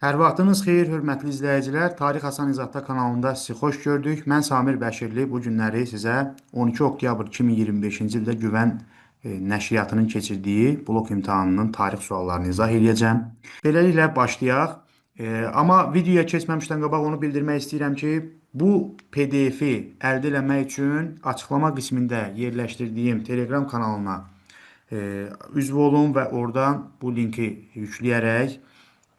Hər vaxtınız xeyir, hörmətli izləyicilər. Tarix Hasan İzahtda kanalında sizi xoş gördük. Mən Samir Bəşirli. Bu günləri sizə 12 oktyabr 2025-ci ildə Güvən nəşriyyatının keçirdiyi blok imtahanının tarix suallarını izah eləyəcəm. Beləliklə başlayaq. Amma videoya keçməmişdən qabaq onu bildirmək istəyirəm ki, bu PDF-i əldə eləmək üçün açıqlama qismində yerləşdirdiyim Telegram kanalına üzv olun və oradan bu linki yükləyərək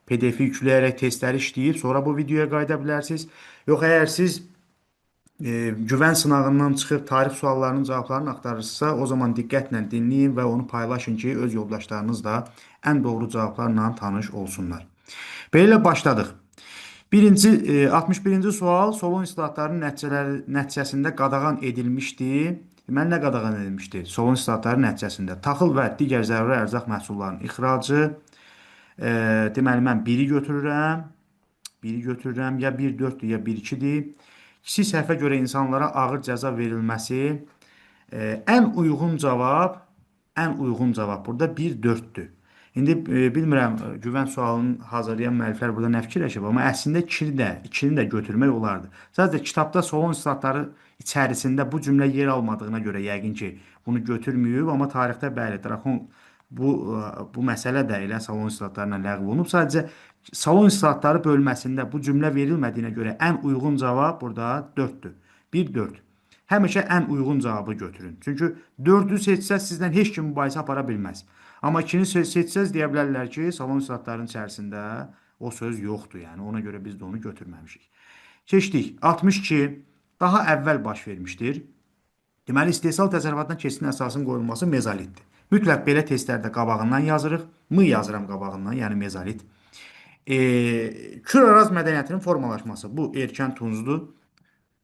PDF-i yükləyərək testləri işləyib sonra bu videoya qayıda bilərsiniz. Yox, əgər siz güvən sınağından çıxıb tarix suallarının cavablarını axtarırsınızsa, o zaman diqqətlə dinləyin və onu paylaşın ki, öz yoldaşlarınız da ən doğru cavablarla tanış olsunlar. Beləliklə başladıq. Birinci, 61-ci sual Solon islahatlarının nəticəsində qadağan edilmişdi. Deməli, nə qadağan edilmişdi? Solon islahatları nəticəsində taxıl və digər zəruri ərzaq məhsullarının ixracı. Deməli, mən 1-i götürürəm. 1-i götürürəm. Ya 1-4-dür, ya 1-2-dir. Kiçik səhvə görə insanlara ağır cəza verilməsi. Ən uyğun cavab, ən uyğun cavab burada 1-4-dür. İndi bilmirəm, güvən sualını hazırlayan müəlliflər burada nə fikirləşib, amma əslində 2-ni də götürmək olardı. Sadəcə kitabda Solon islahatları içərisində bu cümlə yer almadığına görə yəqin ki, bunu götürməyib, amma tarixdə bəli, Drakon bu məsələ də elə Salon islahatlarına ləğv olunub. Sadəcə Salon islahatları bölməsində bu cümlə verilmədiyinə görə ən uyğun cavab burada 4-dür. 1-4. Həmişə ən uyğun cavabı götürün. Çünki 4-ü seçsəz sizdən heç kim mübahisə apara bilməz. Amma 2-ni seçsəz deyə bilərlər ki, Salon islahatlarının içərisində o söz yoxdur. Yəni ona görə biz də onu götürməmişik. Keçdik. 62 daha əvvəl baş vermişdir. Deməli, istehsal təsərrüfatına keçidin əsasının qoyulması mezolitdir. Mütləq belə testlərdə qabağından yazırıq. M yazıram qabağından, yəni mezolit. Kür-Araz mədəniyyətinin formalaşması. Bu erkən tuncdur.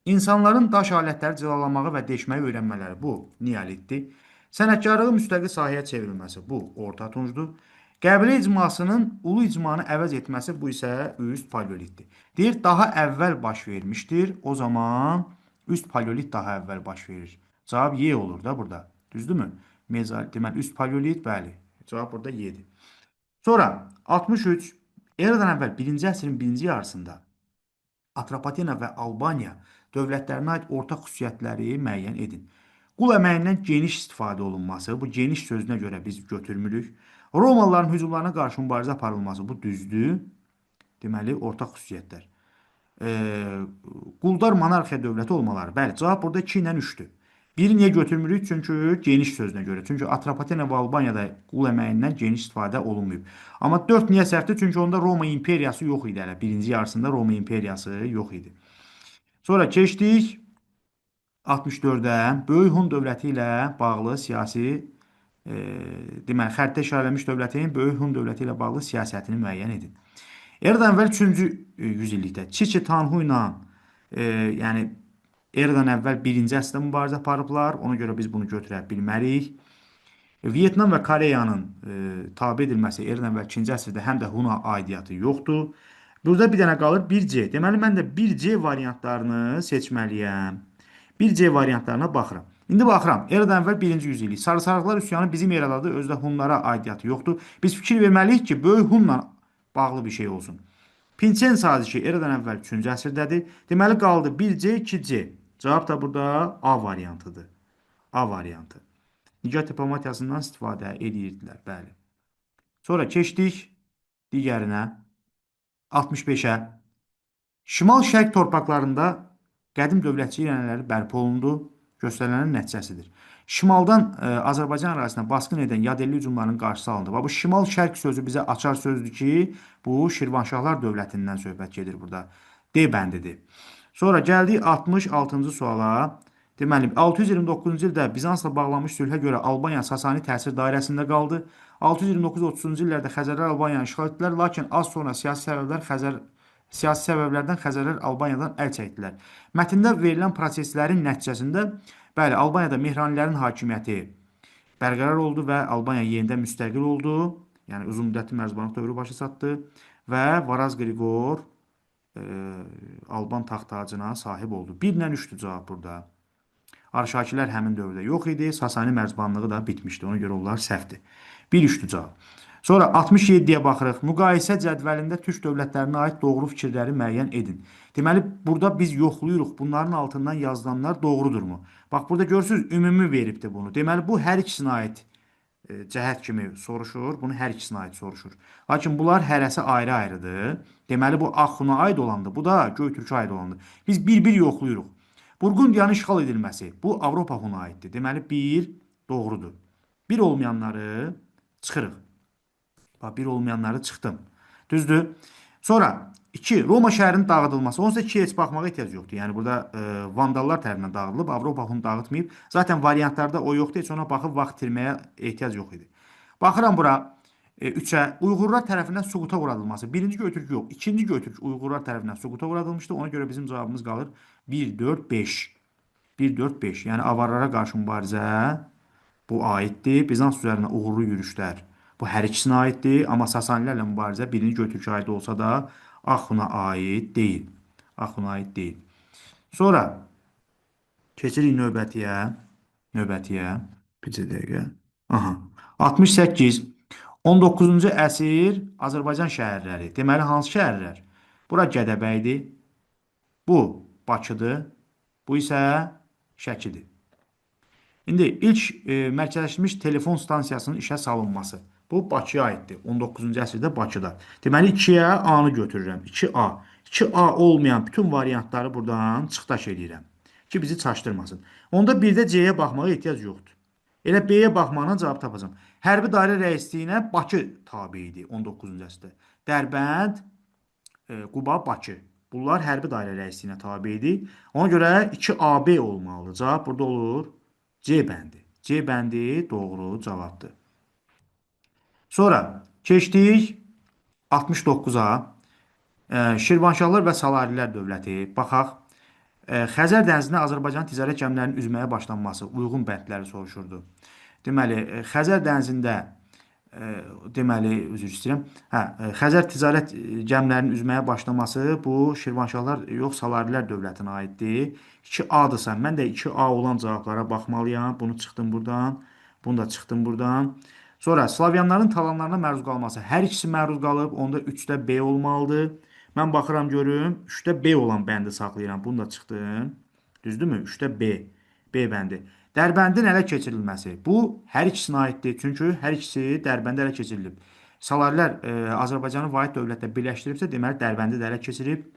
İnsanların daş alətləri cilalamağı və deşməyi öyrənmələri. Bu neolitdir. Sənətkarlığın müstəqil sahəyə çevrilməsi. Bu orta tuncdur. Qəbilə icmasının ulu icmanı əvəz etməsi. Bu isə üst paleolitdir. Deyir, daha əvvəl baş vermişdir. O zaman üst paleolit daha əvvəl baş verir. Cavab Y olur da burada. Düzdürmü? Deməli, üst paleolit, bəli. Cavab burada Y-dir. Sonra 63, eradan əvvəl 1-ci əsrin 1-ci yarısında Atropatena və Albaniya dövlətlərinə aid ortaq xüsusiyyətləri müəyyən edin. Qul əməyindən geniş istifadə olunması, bu geniş sözünə görə biz götürmürük. Romalıların hücumlarına qarşı mübarizə aparılması, bu düzdür. Deməli, ortaq xüsusiyyətlər. Quldar monarxiya dövləti olmaları. Bəli, cavab burada 2 ilə 3-dür. Biri niyə götürmürük? Çünki geniş sözünə görə. Çünki Atropatena və Albaniyada qul əməyindən geniş istifadə olunmayıb. Amma 4 niyə səhvdir? Çünki onda Roma imperiyası yox idi hələ. Birinci yarısında Roma imperiyası yox idi. Sonra keçdik 64-ə. Böyük Hun dövləti ilə bağlı siyasi, deməli, xəritə işarələnmiş dövlətin Böyük Hun dövləti ilə bağlı siyasətini müəyyən edin. Eradan əvvəl 3-cü yüzillikdə Çiçi Tanhu ilə, yəni eradan əvvəl 1-ci əsrdə mübarizə aparıblar. Ona görə biz bunu götürə bilmərik. Vyetnam və Koreyanın tabe edilməsi eradan əvvəl 2-ci əsrdə həm də Huna aidiyyatı yoxdur. Burada bir dənə qalır 1C. Deməli, mən də 1C variantlarını seçməliyəm. 1C variantlarına baxıram. İndi baxıram. Eradan əvvəl 1-ci yüzillik. Sarı-sarıqlar üsyanı bizim eradadır. Özdə Hunlara aidiyyatı yoxdur. Biz fikir verməliyik ki, Böyük Hunla bağlı bir şey olsun. Pinçen sazişi eradan əvvəl 3-cü əsrdədir. Deməli, qaldı 1C, 2C. Cavab da burada A variantıdır. A variantı. Nigah diplomatiyasından istifadə edirdilər. Bəli. Sonra keçdik digərinə. 65-ə. Şimal-şərq torpaqlarında qədim dövlətçilik ənənələri bərpa olundu. Göstərilənin nəticəsidir. Şimaldan Azərbaycan ərazisinə basqın edən yadelli hücumların qarşısı alındı. Və bu şimal-şərq sözü bizə açar sözdür ki, bu Şirvanşahlar dövlətindən söhbət gedir burada. D bəndidir. Sonra gəldik 66-cı suala. Deməli, 629-cu ildə Bizansla bağlanmış sülhə görə Albaniya Sasani təsir dairəsində qaldı. 629-30-cu illərdə Xəzərlər Albaniyanı işğal etdilər, lakin az sonra siyasi səbəblərdən Xəzərlər Albaniyadan əl çəkdilər. Mətndə verilən proseslərin nəticəsində, bəli, Albaniyada Mehranilərin hakimiyyəti bərqərar oldu və Albaniya yenidən müstəqil oldu. Yəni uzun müddətli mərzbanlıq dövrü başa çatdı və Varaz Qriqor Alban taxt-tacına sahib oldu. 1 ilə 3-dür cavab burada. Arşakilər həmin dövrdə yox idi. Sasani mərzbanlığı da bitmişdi. Ona görə onlar səhvdir. 1-3-dür cavab. Sonra 67-yə baxırıq. Müqayisə cədvəlində türk dövlətlərinə aid doğru fikirləri müəyyən edin. Deməli, burada biz yoxlayırıq. Bunların altından yazılanlar doğrudurmu? Bax, burada görürsünüz, ümumi veribdir bunu. Deməli, bu hər ikisinə aid cəhət kimi soruşur. Bunu hər ikisinə aid soruşur. Lakin bunlar hərəsi ayrı-ayrıdır. Deməli, bu Axuna aid olandır. Bu da Göytürkə aid olandır. Biz bir-bir yoxlayırıq. Burqundiyanın işğal edilməsi. Bu Avropa Huna aiddir. Deməli, 1 doğrudur. Bir olmayanları çıxırıq. Bax, bir olmayanları çıxdım. Düzdür? Sonra 2. Roma şəhərinin dağıdılması. Onsuz da 2-yə heç baxmağa ehtiyac yoxdur. Yəni burada vandallar tərəfindən dağıdılıb, Avropa Hun dağıtmayıb. Zaten variantlarda o yoxdur. Heç ona baxıb vaxt itirməyə ehtiyac yox idi. Baxıram bura 3-ə. Uyğurlar tərəfindən süquta uğradılması. Birinci Göytürk yox. İkinci Göytürk Uyğurlar tərəfindən süquta uğradılmışdı. Ona görə bizim cavabımız qalır 1, 4, 5. 1, 4, 5. Yəni avarlara qarşı mübarizə bu aiddir. Bizans üzərinə uğurlu yürüşlər. Bu hər ikisinə aiddir. Amma Sasanilərlə mübarizə birinci Göytürkə aid olsa da Axuna aid deyil. Axuna aid deyil. Sonra keçirik növbətiyə. Növbətiyə. Bir dəqiqə. Aha. 68. 19-cu əsr Azərbaycan şəhərləri. Deməli, hansı şəhərlər? Bura Gədəbəydir. Bu Bakıdır. Bu isə Şəkidir. İndi ilk mərkəzləşdirilmiş telefon stansiyasının işə salınması. Bu Bakıya aiddir. 19-cu əsrdə Bakıda. Deməli 2-yə A-nı götürürəm. 2A. 2A olmayan bütün variantları buradan çıxdaş eləyirəm ki, bizi çaşdırmasın. Onda bir də C-yə baxmağa ehtiyac yoxdur. Elə B-yə baxmaqla cavab tapacağam. Hərbi dairə rəisliyinə Bakı tabe idi 19-cu əsrdə. Dərbənd, Quba, Bakı. Bunlar hərbi dairə rəisliyinə tabe idi. Ona görə 2AB olmalıdır. Cavab burada olur C bəndi. C bəndi doğru cavabdır. Sonra keçdik 69-a. Şirvanşahlar və Salarilər dövləti. Baxaq. Xəzər dənizində Azərbaycan ticarət gəmilərinin üzməyə başlanması uyğun bəndləri soruşurdu. Deməli, Xəzər dənizində deməli, üzr istəyirəm. Hə, Xəzər ticarət gəmilərinin üzməyə başlaması bu Şirvanşahlar yox, Salarilər dövlətinə aiddir. 2A-dırsa, mən də 2A olan cavablara baxmalıyam. Bunu çıxdım buradan. Bunu da çıxdım buradan. Sonra Slavyanların talanlarına məruz qalması. Hər ikisi məruz qalıb. Onda 3-də B olmalıdır. Mən baxıram görüm. 3-də B olan bəndi saxlayıram. Bunu da çıxdım. Düzdürmü? 3-də B. B bəndi. Dərbəndin ələ keçirilməsi. Bu hər ikisinə aiddir. Çünki hər ikisi Dərbəndə ələ keçirilib. Salarilər Azərbaycanı vahid dövlətlə birləşdiribsə, deməli Dərbəndi də ələ keçirib.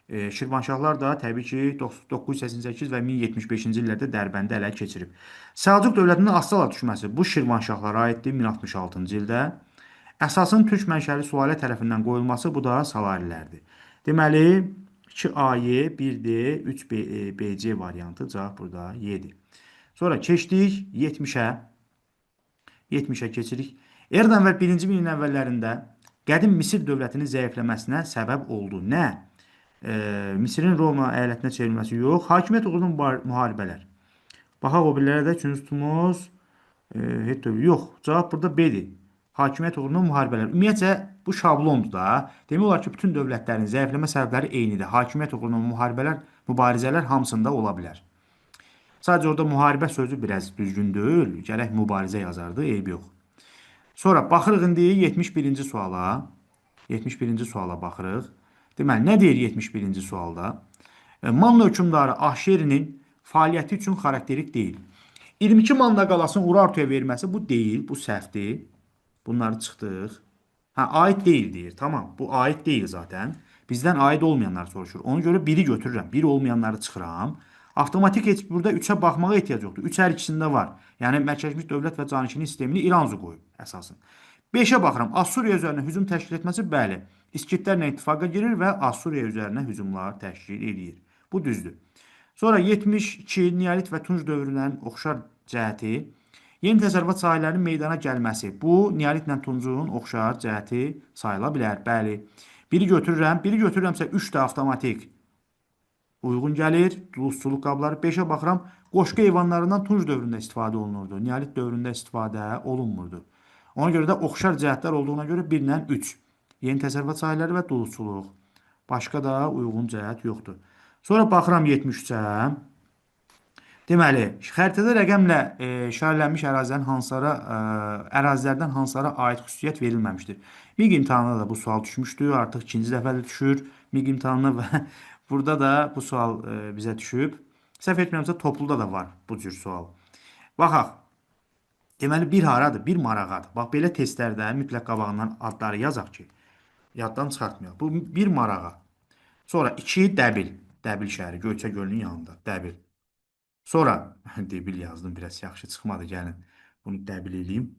Şirvanşahlar da təbii ki 988 və 1075-ci illərdə Dərbəndi ələ keçirib. Səlcuq dövlətinin Asala düşməsi bu Şirvanşahlara aiddir 1066-cı ildə. Əsasın türk mənşəli sülalə tərəfindən qoyulması bu da Salarilərdir. Deməli 2AY, 1D, 3BC variantı cavab burada Y-dir. Sonra keçdik 70-ə. 70-ə keçirik. Eradan əvvəl 1-ci min əvvəllərində qədim Misir dövlətinin zəifləməsinə səbəb oldu. Nə? Misirin Roma əyalətinə çevrilməsi yox, hakimiyyət uğrunda müharibələr. Baxaq o birilərə də üçüncü tutumuz yox, cavab burada B-dir. Hakimiyyət uğrunda müharibələr. Ümumiyyətcə bu şablondur da. Demək olar ki, bütün dövlətlərin zəifləmə səbəbləri eynidir. Hakimiyyət uğrunda müharibələr, mübarizələr hamısında ola bilər. Sadəcə orada müharibə sözü biraz düzgün deyil. Gərək mübarizə yazardı, eybi yox. Sonra baxırıq indi 71-ci suala. 71-ci suala baxırıq. Deməli, nə deyir 71-ci sualda? Manna hökmdarı Ahşerinin fəaliyyəti üçün xarakterik deyil. 22 Manna qalasını Urartuya verməsi bu deyil, bu səhvdir. Bunları çıxdıq. Hə, aid deyil deyir. Tamam, bu aid deyil zaten. Bizdən aid olmayanlar soruşur. Ona görə biri götürürəm. Bir olmayanları çıxıram. Avtomatik heç burada 3-ə baxmağa ehtiyac yoxdur. 3 hər ikisində var. Yəni mərkəzləşmiş dövlət və canişinlik sistemini İranzu qoyub əsasın. 5-ə baxıram. Assuriya üzərinə hücum təşkil etməsi, bəli. İskitlərlə ittifaqa girir və Assuriya üzərinə hücumlar təşkil eləyir. Bu düzdür. Sonra 72 Neolit və Tunc dövrünün oxşar cəhəti, yeni təsərrüfat sahələrinin meydana gəlməsi. Bu Neolitlə Tuncun oxşar cəhəti sayıla bilər. Bəli. Biri götürürəm. Biri götürürəmsə 3 də avtomatik uyğun gəlir. Duluzçuluq qabları. 5-ə baxıram. Qoşqu heyvanlarından Tunc dövründə istifadə olunurdu. Neolit dövründə istifadə olunmurdu. Ona görə də oxşar cəhətlər olduğuna görə 1 ilə 3. Yeni təsərrüfat sahələri və duluzçuluq. Başqa da uyğun cəhət yoxdur. Sonra baxıram 73-ə. Deməli, xəritədə rəqəmlə işarələnmiş ərazilərin ərazilərdən hansılara aid xüsusiyyət verilməmişdir. MİQ imtahanına da bu sual düşmüşdü. Artıq ikinci dəfə də düşür MİQ imtahanına və burada da bu sual bizə düşüb. Səhv etmirəmsə topluda da var bu cür sual. Baxaq. Deməli, bir haradır? Bir Marağadır. Bax, belə testlərdə mütləq qabağından adları yazaq ki, yaddan çıxartmayaq. Bu, bir Marağa. Sonra 2 Dəbil. Dəbil şəhəri, Göyçə gölünün yanında. Dəbil. Sonra, debil yazdım, biraz yaxşı çıxmadı, gəlin. Bunu dəbil eləyim.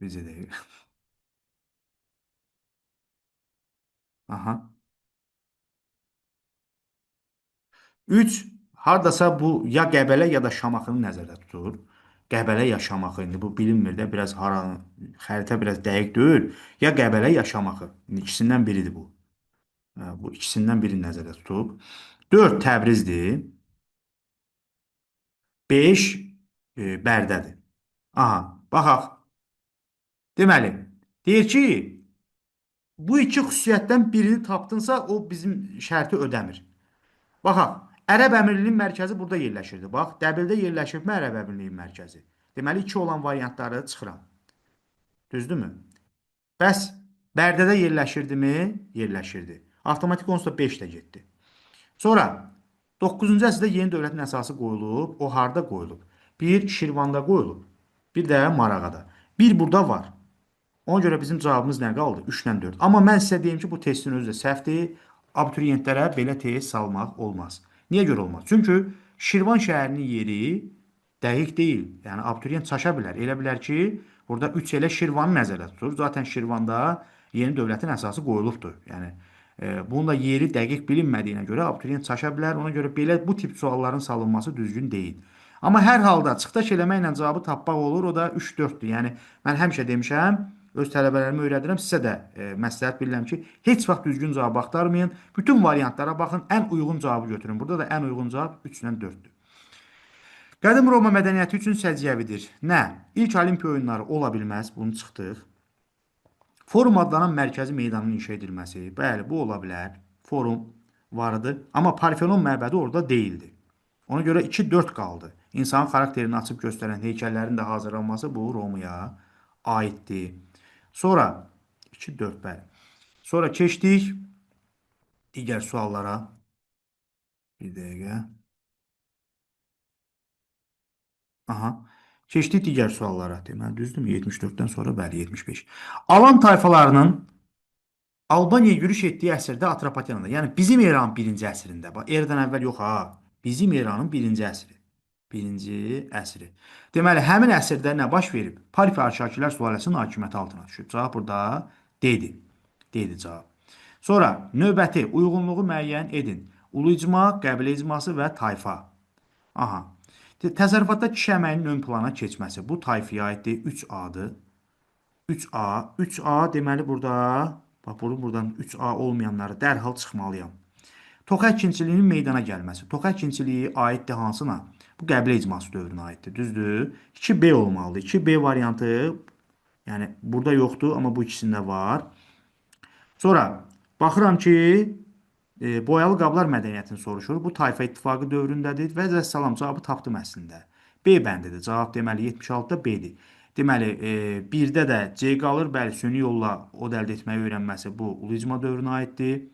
Necə deyil? Aha. 3, haradasa bu ya Qəbələ ya da Şamaxını nəzərdə tutur. Qəbələ ya Şamaxı, indi bu bilinmir də, biraz xəritə biraz dəqiq deyil. Ya Qəbələ ya Şamaxı. İndi ikisindən biridir bu. Bu ikisindən birini nəzərdə tutub. 4 Təbrizdir. 5 Bərdədir. Aha, baxaq. Deməli, deyir ki, bu iki xüsusiyyətdən birini tapdınsa, o bizim şərti ödəmir. Baxaq, Ərəb Əmirliyinin mərkəzi burada yerləşirdi. Bax, Dəbildə yerləşibmi Ərəb Əmirliyinin mərkəzi? Deməli, 2 olan variantları çıxıram. Düzdürmü? Bəs Bərdədə yerləşirdimi? Yerləşirdi. Avtomatik onsuz da 5 də getdi. Sonra 9-cu əsrdə yeni dövlətin əsası qoyulub. O harda qoyulub? Bir Şirvanda qoyulub. Bir də Marağada. Bir burada var. Ona görə bizim cavabımız nə qaldı? 3 ilə 4. Amma mən sizə deyim ki, bu testin özü də səhvdir. Abituriyentlərə belə test salmaq olmaz. Niyə görə olmaz? Çünki Şirvan şəhərinin yeri dəqiq deyil. Yəni, abituriyent çaşa bilər. Elə bilər ki, burada 3 elə Şirvanı nəzərdə tutur. Zaten Şirvanda yeni dövlətin əsası qoyulubdur. Yəni, bunun da yeri dəqiq bilinmədiyinə görə abituriyent çaşa bilər. Ona görə belə bu tip sualların salınması düzgün deyil. Amma hər halda çıxdaş eləməklə cavabı tapmaq olur. O da 3-4-dür. Yəni, mən həmişə demişəm, öz tələbələrimi öyrədirəm, sizə də məsləhət bilirəm ki, heç vaxt düzgün cavabı axtarmayın. Bütün variantlara baxın, ən uyğun cavabı götürün. Burada da ən uyğun cavab 3 ilə 4-dür. Qədim Roma mədəniyyəti üçün səciyyəvidir. Nə? İlk Olimpiya oyunları ola bilməz, bunu çıxdıq. Forum adlanan mərkəzi meydanın inşa edilməsi. Bəli, bu ola bilər. Forum vardı. Amma Parfenon məbədi orada deyildi. Ona görə 2-4 qaldı. İnsanın xarakterini açıb göstərən heykəllərin də hazırlanması bu Romaya aiddir. Sonra 2-4 bəli. Sonra keçdik digər suallara. Bir dəqiqə. Aha. Keçdik digər suallara. Deməli, düzdürmü? 74-dən sonra bəli, 75. Alan tayfalarının Albaniyaya yürüş etdiyi əsrdə Atropatenada, yəni bizim eranın birinci əsrində, bax, eradan əvvəl yox ha, bizim eranın birinci əsri. Birinci əsri. Deməli, həmin əsrdə nə baş verib? Parfi Arşakilər sülaləsinin hakimiyyəti altına düşüb. Cavab burada D-dir. D-dir cavab. Sonra növbəti uyğunluğu müəyyən edin. Ulu icma, qəbilə icması və tayfa. Aha. Təsərrüfatda kişi əməyinin ön plana keçməsi. Bu tayfaya aiddir. 3A-dır. 3A. 3A deməli burada, bax bunu buradan 3A olmayanları dərhal çıxmalıyam. Toxa əkinçiliyinin meydana gəlməsi. Toxa əkinçiliyi aiddir hansına? Bu qəbilə icması dövrünə aiddir. Düzdür? 2B olmalıdır. 2B variantı, yəni burada yoxdur, amma bu ikisində var. Sonra baxıram ki, boyalı qablar mədəniyyətini soruşur. Bu tayfa ittifaqı dövründədir və vəssalam cavabı tapdım əslində. B bəndidir. Cavab deməli 76-da B-dir. Deməli, 1-də də C qalır. Bəli, süni yolla od əldə etməyi öyrənməsi bu ulu icma dövrünə aiddir.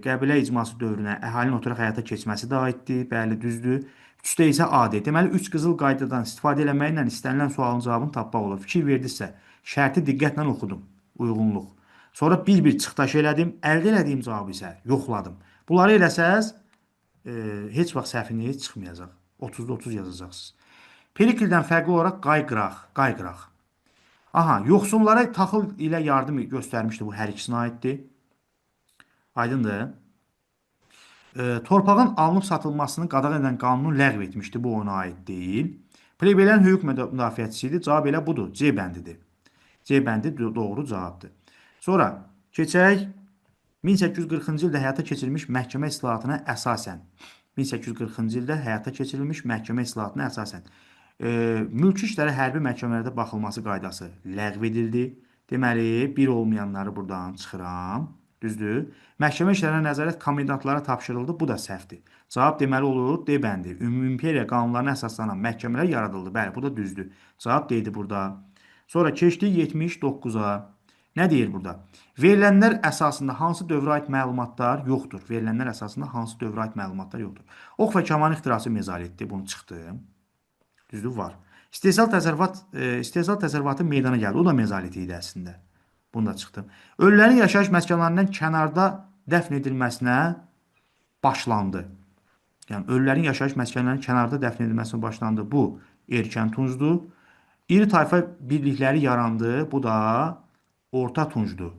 Qəbilə icması dövrünə əhalinin oturaq həyata keçməsi də aiddir. Bəli, düzdür. 3-də isə A-dir. Deməli, 3 qızıl qaydadan istifadə eləməklə istənilən sualın cavabını tapmaq olur. Fikir verdinizsə, şərti diqqətlə oxudum. Uyğunluq. Sonra bir-bir çıxdaş elədim. Əldə elədiyim cavabı isə yoxladım. Bunları eləsəz, heç vaxt səhviniz çıxmayacaq. 30-da 30 yazacaqsınız. Perikldən fərqli olaraq qayqıraq. Aha, yoxsullara taxıl ilə yardım göstərmişdi. Bu hər ikisinə aiddir. Aydındır. Torpağın alınıb satılmasını qadağan edən qanunu ləğv etmişdi. Bu ona aid deyil. Plebeylərin hüquq müdafiəçisi idi. Cavab elə budur. C bəndidir. C bəndi doğru cavabdır. Sonra keçək 1840-cı ildə həyata keçirilmiş məhkəmə islahatına əsasən. 1840-cı ildə həyata keçirilmiş məhkəmə islahatına əsasən mülki işlərə hərbi məhkəmələrdə baxılması qaydası ləğv edildi. Deməli, bir olmayanları buradan çıxıram. Düzdür? Məhkəmə işlərinə nəzarət komendantlara tapşırıldı. Bu da səhvdir. Cavab deməli olur D bəndi. Ümumi imperiya qanunlarına əsaslanan məhkəmələr yaradıldı. Bəli, bu da düzdür. Cavab D-dir burada. Sonra keçdik 79-a. Nə deyir burada? Verilənlər əsasında hansı dövrə aid məlumatlar yoxdur? Verilənlər əsasında hansı dövrə aid məlumatlar yoxdur? Ox və kaman ixtirası mezolitdir. Bunu çıxdım. Düzdür, var. İstehsal təsərrüfatı meydana gəldi. O da mezolit idi əslində. Bunu da çıxdım. Ölülərin yaşayış məskənlərindən kənarda dəfn edilməsinə başlandı. Yəni, ölülərin yaşayış məskənlərinin kənarda dəfn edilməsinə başlandı. Bu, erkən tuncdur. İri tayfa birlikləri yarandı. Bu da orta tuncdur.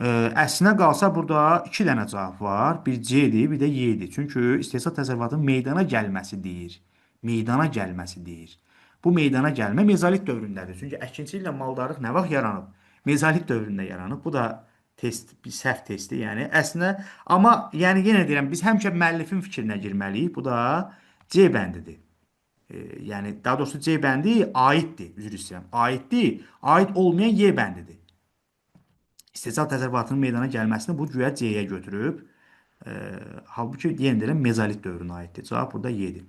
Əslinə qalsa burada 2 dənə cavab var. Bir C-dir, bir də Y-dir. Çünki istehsal təsərrüfatının meydana gəlməsi deyir. Meydana gəlməsi deyir. Bu meydana gəlmə mezolit dövründədir. Çünki əkinçiliklə maldarlıq nə vaxt yaranıb? Mezolit dövründə yaranıb. Bu da test, bir səhv testi, yəni əslində, amma yəni yenə deyirəm, biz həmişə müəllifin fikrinə girməliyik. Bu da C bəndidir. Yəni daha doğrusu C bəndi aiddir, üzr istəyirəm. Aiddir, aid olmayan Y bəndidir. İstehsal təsərrüfatının meydana gəlməsini bu güya C-yə götürüb. Halbuki yenə deyirəm mezolit dövrünə aiddir. Cavab burada Y-dir.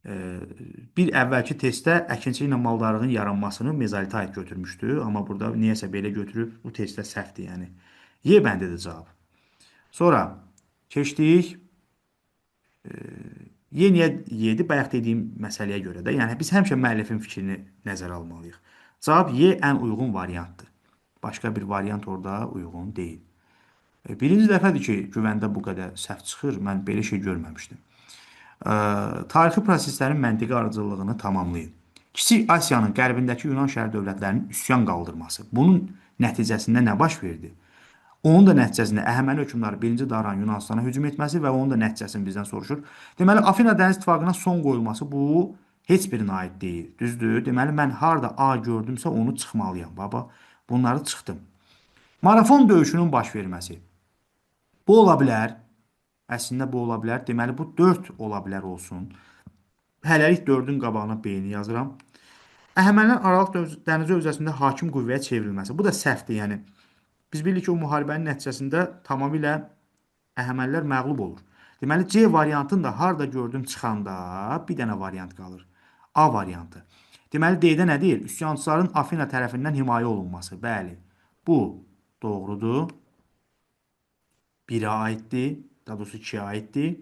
Bir əvvəlki testdə əkinçiliklə maldarlığın yaranmasını mezolitə aid götürmüşdü. Amma burada niyəsə belə götürüb, bu testdə səhvdir yəni. Y bəndidir cavab. Sonra keçdik. Y niyə Y-dir? Bayaq dediyim məsələyə görə də. Yəni biz həmişə müəllifin fikrini nəzərə almalıyıq. Cavab Y ən uyğun variantdır. Başqa bir variant orada uyğun deyil. Birinci dəfədir ki, güvəndə bu qədər səhv çıxır. Mən belə şey görməmişdim. Tarixi proseslərin məntiqi ardıcıllığını tamamlayın. Kiçik Asiyanın qərbindəki Yunan şəhər dövlətlərinin üsyan qaldırması. Bunun nəticəsində nə baş verdi? Onun da nəticəsində Əhəməni hökmdarı 1-ci Daranın Yunanistana hücum etməsi və onun da nəticəsini bizdən soruşur. Deməli, Afina Dəniz İttifaqına son qoyulması bu heç birinə aid deyil. Düzdür? Deməli, mən harda A gördümsə onu çıxmalıyam. Baba, bunları çıxdım. Marafon döyüşünün baş verməsi. Bu ola bilər. Əslində bu ola bilər. Deməli, bu 4 ola bilər olsun. Hələlik 4-ün qabağına B-ni yazıram. Əhəmənilər Aralıq dənizi hövzəsində hakim qüvvəyə çevrilməsi. Bu da səhvdir. Yəni, biz bilirik ki, o müharibənin nəticəsində tamamilə Əhəmənilər məğlub olur. Deməli, C variantını da harda gördüm çıxanda bir dənə variant qalır. A variantı. Deməli, D-də nə deyir? Üsyançıların Afina tərəfindən himayə olunması. Bəli, bu doğrudur. 1-ə aiddir. Daha doğrusu 2-yə aiddir.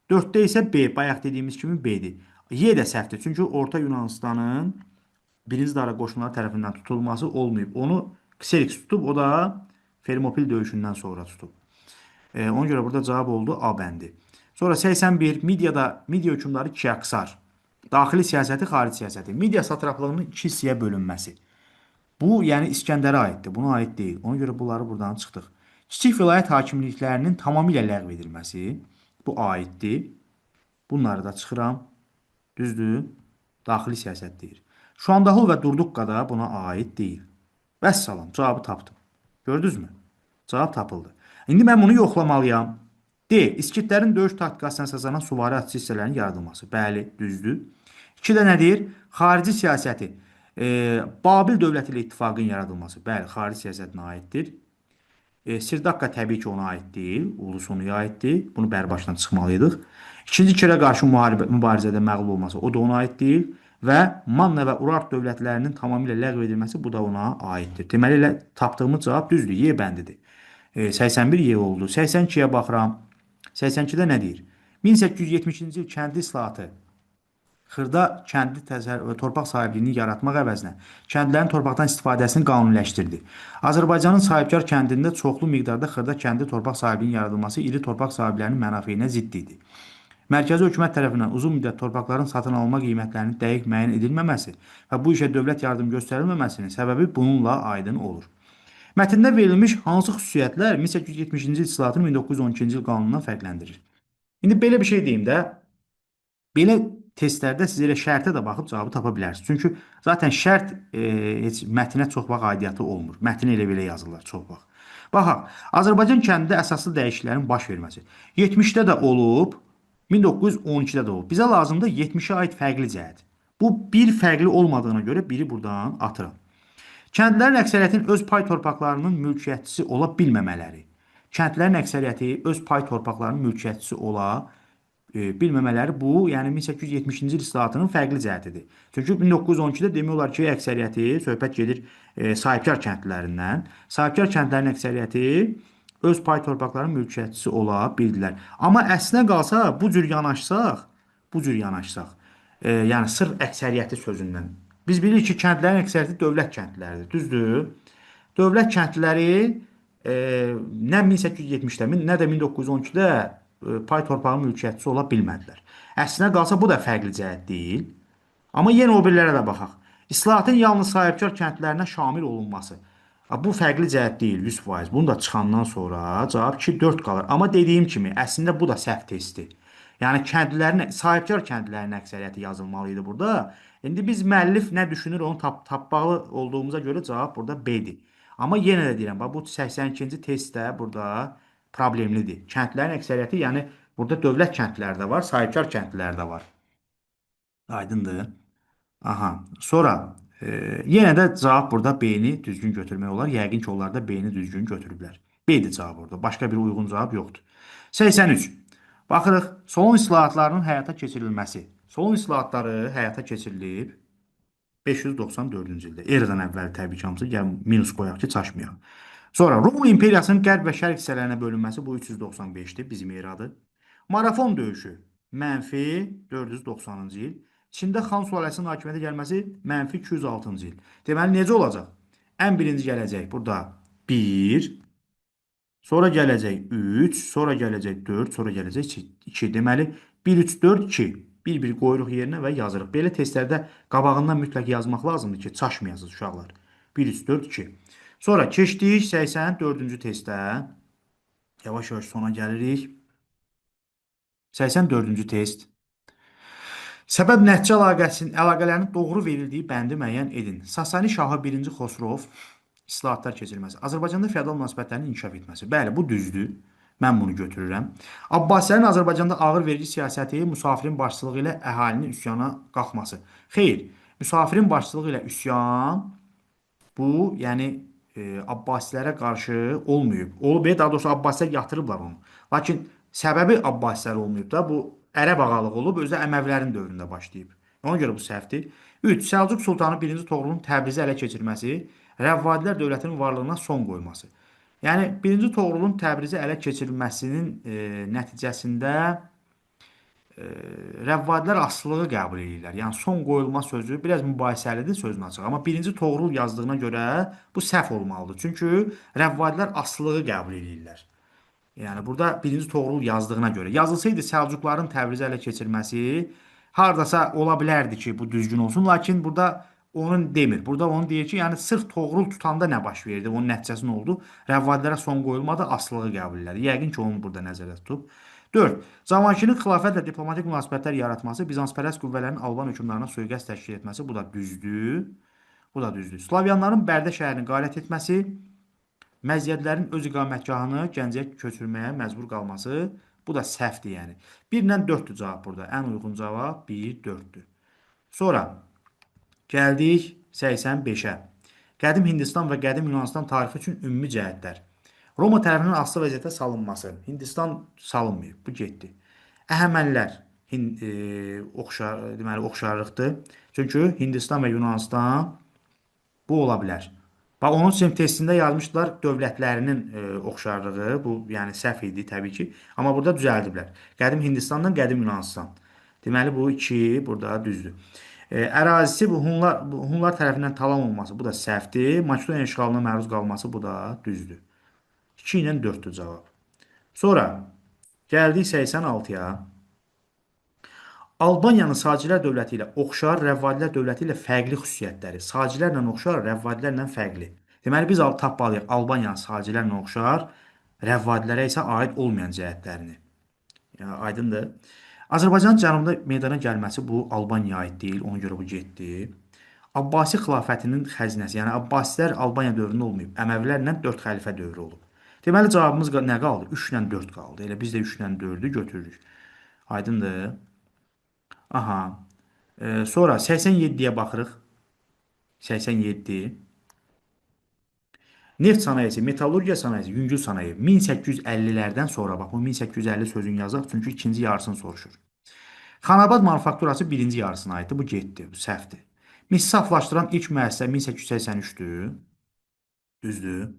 4-də isə B. Bayaq dediyimiz kimi B-dir. Y də səhvdir. Çünki Orta Yunanistanın 1-ci Dara qoşunları tərəfindən tutulması olmayıb. Onu Kserks tutub, o da Fermopil döyüşündən sonra tutub. Ona görə burada cavab oldu A bəndi. Sonra 81. Midiya hökmdarı Kiaksar. Daxili siyasəti, xarici siyasəti. Midiya satraplığının iki hissəyə bölünməsi. Bu, yəni İskəndərə aiddir. Buna aid deyil. Ona görə bunları buradan çıxdıq. Kiçik vilayət hakimliklərinin tamamilə ləğv edilməsi. Bu aiddir. Bunları da çıxıram. Düzdür? Daxili siyasət deyir. Şuandahul və Durduqqa da buna aid deyil. Vəssalam, cavabı tapdım. Gördünüzmü? Cavab tapıldı. İndi mən bunu yoxlamalıyam. D. İskitlərin döyüş taktikasına əsaslanan süvari atıcı hissələrinin yaradılması. Bəli, düzdür. 2-də nə deyir? Xarici siyasəti. Babil dövləti ilə ittifaqın yaradılması. Bəli, xarici siyasətinə aiddir. Sirdaqqa təbii ki, ona aid deyil. Ulusonuya aiddir. Bunu bərbaşdan çıxmalıydıq. İkinci Kirə qarşı mübarizədə məğlub olması, o da ona aid deyil. Və Manna və Urart dövlətlərinin tamamilə ləğv edilməsi, bu da ona aiddir. Deməli, elə tapdığımız cavab düzdür. Y bəndidir. 81 Y oldu. 82-yə baxıram. 82-də nə deyir? 1870-ci il kəndli islahatı xırda kəndli torpaq sahibliyini yaratmaq əvəzinə kəndlərin torpaqdan istifadəsini qanuniləşdirdi. Azərbaycanın sahibkar kəndində çoxlu miqdarda xırda kəndli torpaq sahibliyinin yaradılması iri torpaq sahiblərinin mənafeyinə zidd idi. Mərkəzi hökumət tərəfindən uzun müddət torpaqların satın alınma qiymətlərinin dəqiq müəyyən edilməməsi və bu işə dövlət yardım göstərilməməsinin səbəbi bununla aydın olur. Mətndə verilmiş hansı xüsusiyyətlər 1870-ci il islahatını 1912-ci il qanunundan fərqləndirir? İndi belə bir şey deyim də, belə testlərdə siz elə şərtə də baxıb cavabı tapa bilərsiniz. Çünki zaten şərt heç mətnə çox vaxt aidiyyatı olmur. Mətnə elə belə yazırlar çox vaxt. Baxaq, Azərbaycan kəndində əsaslı dəyişikliklərin baş verməsi. 70-də də olub, 1912-də də olub. Bizə lazımdır 70-ə aid fərqli cəhət. Bu bir fərqli olmadığına görə biri buradan atıram. Kəndlərin əksəriyyətinin öz pay torpaqlarının mülkiyyətçisi ola bilməmələri. Kəndlərin əksəriyyəti öz pay torpaqlarının mülkiyyətçisi ola bilməmələri bu, yəni 1870-ci il islahatının fərqli cəhətidir. Çünki 1912-də demək olar ki, əksəriyyəti söhbət gedir sahibkar kəndlərindən. Sahibkar kəndlərin əksəriyyəti öz pay torpaqlarının mülkiyyətçisi ola bildilər. Amma əslinə qalsa bu cür yanaşsaq, yəni sırf əksəriyyəti sözündən. Biz bilirik ki, kəndlərin əksəriyyəti dövlət kəndləridir, düzdür? Dövlət kəndləri nə 1870-də, nə də 1912-də pay torpağının mülkiyyətçisi ola bilmədilər. Əslinə qalsa bu da fərqli cəhət deyil. Amma yenə o birilərə də baxaq. İslahatın yalnız sahibkar kəndlərinə şamil olunması. Bu fərqli cəhət deyil, 100%. Bunu da çıxandan sonra cavab 2-4 qalır. Amma dediyim kimi, əslində bu da səhv testdir. Yəni kəndlilərin, sahibkar kəndlilərin əksəriyyəti yazılmalı idi burada. İndi biz müəllif nə düşünür onu tapmalı olduğumuza görə cavab burada B-dir. Amma yenə də deyirəm, bax bu 82-ci test də burada problemlidir. Kəndlərin əksəriyyəti, yəni burada dövlət kəndləri də var, sahibkar kəndlilər də var. Aydındır. Aha. Sonra yenə də cavab burada B-ni düzgün götürmək olar. Yəqin ki, onlar da B-ni düzgün götürüblər. B-dir cavab orada. Başqa bir uyğun cavab yoxdur. 83. Baxırıq, Solon islahatlarının həyata keçirilməsi. Solon islahatları həyata keçirilib 594-cü ildə. Eradan əvvəl təbii ki, hamısı. Yəni minus qoyaq ki, çaşmayaq. Sonra Roma imperiyasının qərb və şərq hissələrinə bölünməsi bu 395-dir, bizim eradır. Marafon döyüşü mənfi 490-cı il. Çində Xan sülaləsinin hakimiyyətə gəlməsi mənfi 206-cı il. Deməli, necə olacaq? Ən birinci gələcək burada 1, sonra gələcək 3, sonra gələcək 4, sonra gələcək 2. Deməli, 1, 3, 4, 2. Bir-bir qoyuruq yerinə və yazırıq. Belə testlərdə qabağından mütləq yazmaq lazımdır ki, çaşmayasınız uşaqlar. 1, 3, 4, 2. Sonra keçdik 84-cü testə. Yavaş-yavaş sona gəlirik. 84-cü test. Səbəb nəticə əlaqələrinin doğru verildiyi bəndi müəyyən edin. Sasani şahı 1-ci Xosrov islahatlar keçirməsi. Azərbaycanda feodal münasibətlərinin inkişaf etməsi. Bəli, bu düzdür. Mən bunu götürürəm. Abbasilərin Azərbaycanda ağır vergi siyasəti, müsafirin başçılığı ilə əhalinin üsyana qalxması. Xeyr, müsafirin başçılığı ilə üsyan bu, yəni Abbasilərə qarşı olmayıb. Olub, daha doğrusu Abbasilər yatırıblar onu. Lakin səbəbi Abbasilər olmayıb da, bu ərəb ağalığı olub, özü də Əməvilərin dövründə başlayıb. Ona görə bu səhvdir. 3. Səlcuq Sultanı 1-ci Toğrulun Təbrizi ələ keçirməsi, Rəvvadilər dövlətinin varlığına son qoyması. Yəni 1-ci Toğrulun Təbrizi ələ keçirilməsinin nəticəsində Rəvvadilər asılılığı qəbul edirlər. Yəni son qoyulma sözü biraz mübahisəlidir sözün açığı. Amma 1-ci Toğrul yazdığına görə bu səhv olmalıdır. Çünki Rəvvadilər asılılığı qəbul edirlər. Yəni burada 1-ci Toğrul yazdığına görə. Yazılsaydı Səlcuqların Təbrizi ələ keçirməsi hardasa ola bilərdi ki, bu düzgün olsun. Lakin burada onun demir. Burada onu deyir ki, yəni sırf Toğrul tutanda nə baş verdi, onun nəticəsi nə oldu? Rəvvadilərə son qoyulmadı, asılılığı qəbul elədi. Yəqin ki, onu burada nəzərdə tutub. 4. Cavanşirin xilafətlə diplomatik münasibətlər yaratması, Bizanspərəst qüvvələrinin Alban hökmdarına sui-qəsd təşkil etməsi, bu da düzdür. Bu da düzdür. Slavyanların Bərdə şəhərini qarət etməsi, Məziyyətlərin öz iqamətgahını Gəncəyə köçürməyə məcbur qalması, bu da səhvdir yəni. 1 ilə 4-dür cavab burada. Ən uyğun cavab 1, 4-dür. Sonra gəldik 85-ə. Qədim Hindistan və qədim Yunanistan tarixi üçün ümumi cəhətlər. Roma tərəfindən asılı vəziyyətə salınması. Hindistan salınmayıb, bu getdi. Əhəmənilər deməli, oxşarlıqdır. Çünki Hindistan və Yunanistan bu ola bilər. Bax, onun üçün testində yazmışdılar dövlətlərinin oxşarlığı, bu yəni səhv idi təbii ki. Amma burada düzəldiblər. Qədim Hindistandan qədim Yunanistan. Deməli, bu 2 burada düzdür. Ərazisi bu Hunlar tərəfindən talan olması, bu da səhvdir. Makedoniya işğalına məruz qalması, bu da düzdür. 2 ilə 4-dür cavab. Sonra gəldik 86-ya. Albaniyanın Sacilər dövləti ilə oxşar, Rəvvadilər dövləti ilə fərqli xüsusiyyətləri. Sacilərlə oxşar, Rəvvadilərlə fərqli. Deməli, biz tapmalıyıq Albaniyanın Sacilərlə oxşar, Rəvvadilərə isə aid olmayan cəhətlərini. Yəni, aydındır. Azərbaycanın cənubunda meydana gəlməsi bu Albaniyaya aid deyil, ona görə bu getdi. Abbasi xilafətinin xəzinəsi, yəni Abbasilər Albaniya dövründə olmayıb, Əməvilərlə 4 xəlifə dövrü olub. Deməli, cavabımız nə qaldı? 3 ilə 4 qaldı. Elə biz də 3 ilə 4-ü götürürük. Aydındır. Aha. Sonra 87-yə baxırıq. 87. Neft sənayesi, metallurgiya sənayesi, yüngül sənaye 1850-lərdən sonra, bax bu 1850 sözünü yazaq, çünki ikinci yarısını soruşur. Xanabad manufakturası birinci yarısına aiddir. Bu getdi, bu səhvdir. Mis saflaşdıran ilk müəssisə 1883-dür. Düzdür.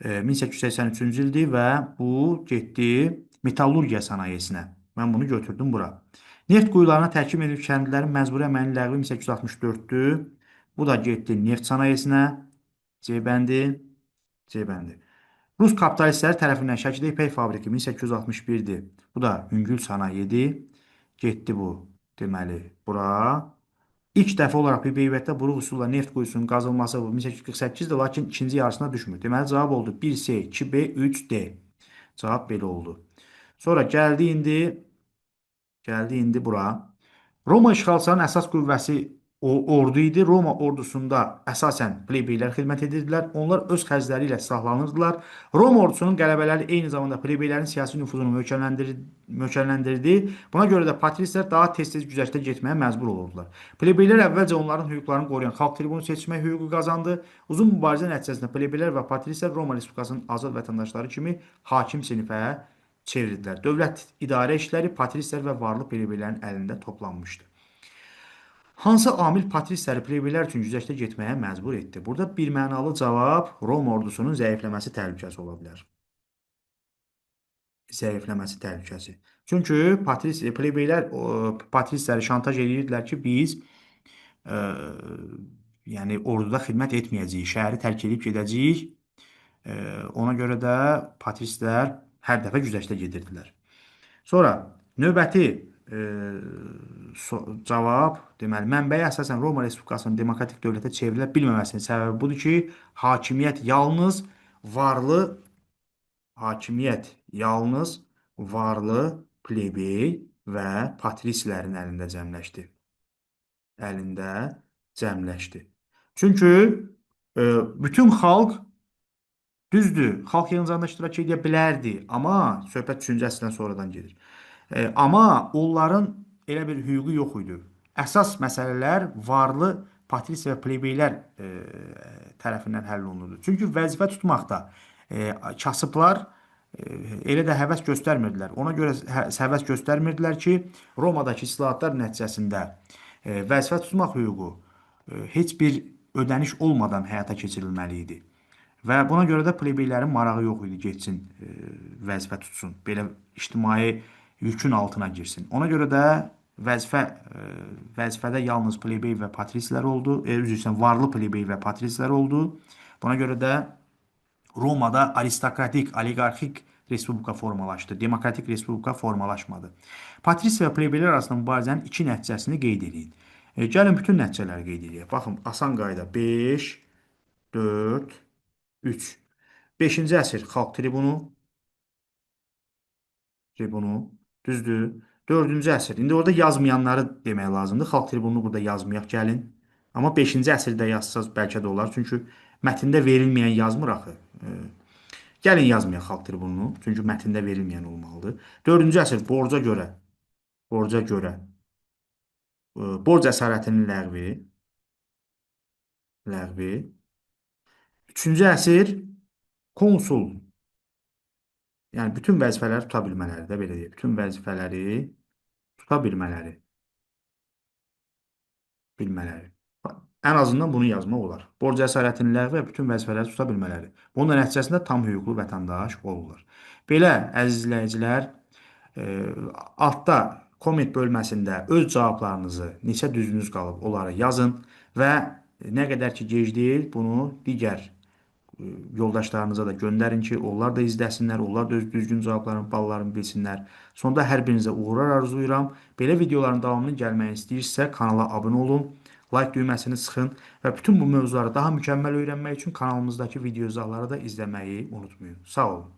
1883-cü ildir və bu getdi metallurgiya sənayesinə. Mən bunu götürdüm bura. Neft quyularına təhkim edilmiş kəndlilərin məcburi əməyinin ləğvi 1864-dür. Bu da getdi neft sənayesinə. C bəndi. C bəndi. Rus kapitalistləri tərəfindən Şəkidə ipək fabriki 1861-dir. Bu da yüngül sənayedir. Getdi bu. Deməli, bura. İlk dəfə olaraq Bibiheybətdə buruq üsulla neft quyusunun qazılması bu 1848-dir, lakin ikinci yarısına düşmür. Deməli, cavab oldu 1C, 2B, 3D. Cavab belə oldu. Sonra gəldi indi bura. Roma işğalçılarının əsas qüvvəsi o ordu idi. Roma ordusunda əsasən plebeylər xidmət edirdilər. Onlar öz xərcləri ilə silahlanırdılar. Roma ordusunun qələbələri eyni zamanda plebeylərin siyasi nüfuzunu möhkəmləndirdi. Buna görə də patrislər daha tez-tez güzəştə getməyə məcbur olurdular. Plebeylər əvvəlcə onların hüquqlarını qoruyan xalq tribunu seçmək hüququ qazandı. Uzun mübarizə nəticəsində plebeylər və patrislər Roma Respublikasının azad vətəndaşları kimi hakim sinifə çevrildilər. Dövlət idarə işləri patrislər və varlı plebeylərin əlində toplanmışdı. Hansı amil patrisləri plebeylər üçün güzəştə getməyə məcbur etdi? Burada bir mənalı cavab Roma ordusunun zəifləməsi təhlükəsi ola bilər. Zəifləməsi təhlükəsi. Çünki plebeylər patrisləri şantaj edirdilər ki, biz yəni orduda xidmət etməyəcəyik, şəhəri tərk edib gedəcəyik. Ona görə də patrislər hər dəfə güzəştə gedirdilər. Sonra növbəti cavab, deməli, mənbəyə əsasən Roma Respublikasının demokratik dövlətə çevrilə bilməməsinin səbəbi budur ki, hakimiyyət yalnız varlı plebey və patrislərin əlində cəmləşdi. Əlində cəmləşdi. Çünki bütün xalq düzdür, xalq yığıncağında iştirak edə bilərdi, amma söhbət 3-cü əsrdən sonradan gedir. Amma onların elə bir hüququ yox idi. Əsas məsələlər varlı patris və plebeylər tərəfindən həll olunurdu. Çünki vəzifə tutmaqda kasıblar elə də həvəs göstərmirdilər. Ona görə həvəs göstərmirdilər ki, Romadakı islahatlar nəticəsində vəzifə tutmaq hüququ heç bir ödəniş olmadan həyata keçirilməli idi. Və buna görə də plebeylərin marağı yox idi, getsin, vəzifə tutsun. Belə ictimai yükün altına girsin. Ona görə də vəzifədə yalnız plebey və patrislər oldu. Üzr istəyirəm, varlı plebey və patrislər oldu. Buna görə də Romada aristokratik, oliqarxik respublika formalaşdı. Demokratik respublika formalaşmadı. Patris və plebeylər arasında mübarizənin iki nəticəsini qeyd edin. Gəlin bütün nəticələri qeyd edək. Baxın, asan qayda 5, 4, 3. 5-ci əsr xalq tribunu. Düzdür. 4-cü əsr. İndi orada yazmayanları demək lazımdır. Xalq tribununu burada yazmayaq, gəlin. Amma 5-ci əsrdə yazsaz bəlkə də olar. Çünki mətndə verilməyən yazmır axı. Gəlin yazmayaq xalq tribununu. Çünki mətndə verilməyən olmalıdır. 4-cü əsr borca görə, borc əsarətinin ləğvi. 3-cü əsr konsul, yəni bütün vəzifələri tuta bilmələri də belə deyək. Bütün vəzifələri tuta bilmələri. Bilmələri. Ən azından bunu yazmaq olar. Borc əsarətinin ləğvi və bütün vəzifələri tuta bilmələri. Bunun da nəticəsində tam hüquqlu vətəndaş olurlar. Belə, əziz izləyicilər, altda komment bölməsində öz cavablarınızı, neçə düzünüz qalıb, onları yazın və nə qədər ki gec deyil, bunu digər yoldaşlarınıza da göndərin ki, onlar da izləsinlər, onlar da öz düzgün cavablarını, ballarını bilsinlər. Sonda hər birinizə uğurlar arzulayıram. Belə videoların davamının gəlməyini istəyirsinizsə, kanala abunə olun, like düyməsini sıxın və bütün bu mövzuları daha mükəmməl öyrənmək üçün kanalımızdakı video izahları da izləməyi unutmayın. Sağ olun.